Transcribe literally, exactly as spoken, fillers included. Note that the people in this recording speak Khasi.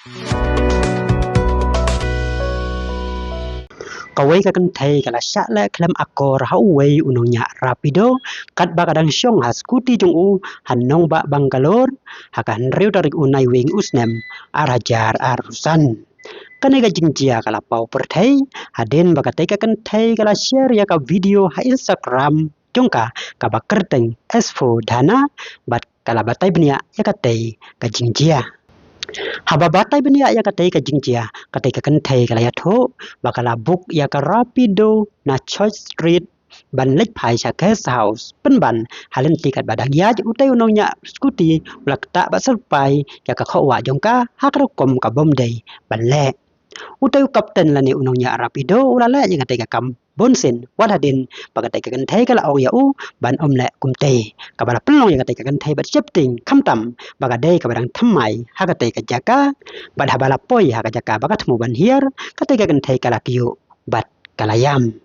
Kawei ka kynthei ka la shah leh khlem akor ha uwei u nongñiah Rapido, katba ka dang shong ha skuti jong u ha nongbah Bangalore ha ka hynriew tarik u Naiwieng u snem ar hajar arphew san. Kane ka jingjia ka la paw pyrthei hadien ba katei ka kynthei ka la share ïa ka video ha Instagram jong ka, kaba kyrteng S four Dhana, bad ka la batai bniah ïa katei ka jingjia. Haba batai bniah ïa katei ka jingjia, katei ka kynthei ka la ïathuh ba ka la book ïa ka Rapido na Church Street ban leit phai sha guest house. Pynban ha lynti katba dang ïaid, utei u nongñiah skuti u la ktah bad syrpai ïa ka khohwah jong ka ha ka rukom ka bym dei ban leh. Utei u kapten lane u nongñiah Rapido u la leh ïa katei ka kam bunsien, wat hadien ba katei ka kynthei ka la ong ïa u ban ym leh kumtei. Kaba la pynlong ïa katei ka kynthei bad sheptieng, khamtam ba ka dei kaba dang thymmai ha katei ka jaka, bad haba la poi ha ka jaka ba ka thmu ban hiar, katei ka kynthei ka la kyiuh bad ka la ïam.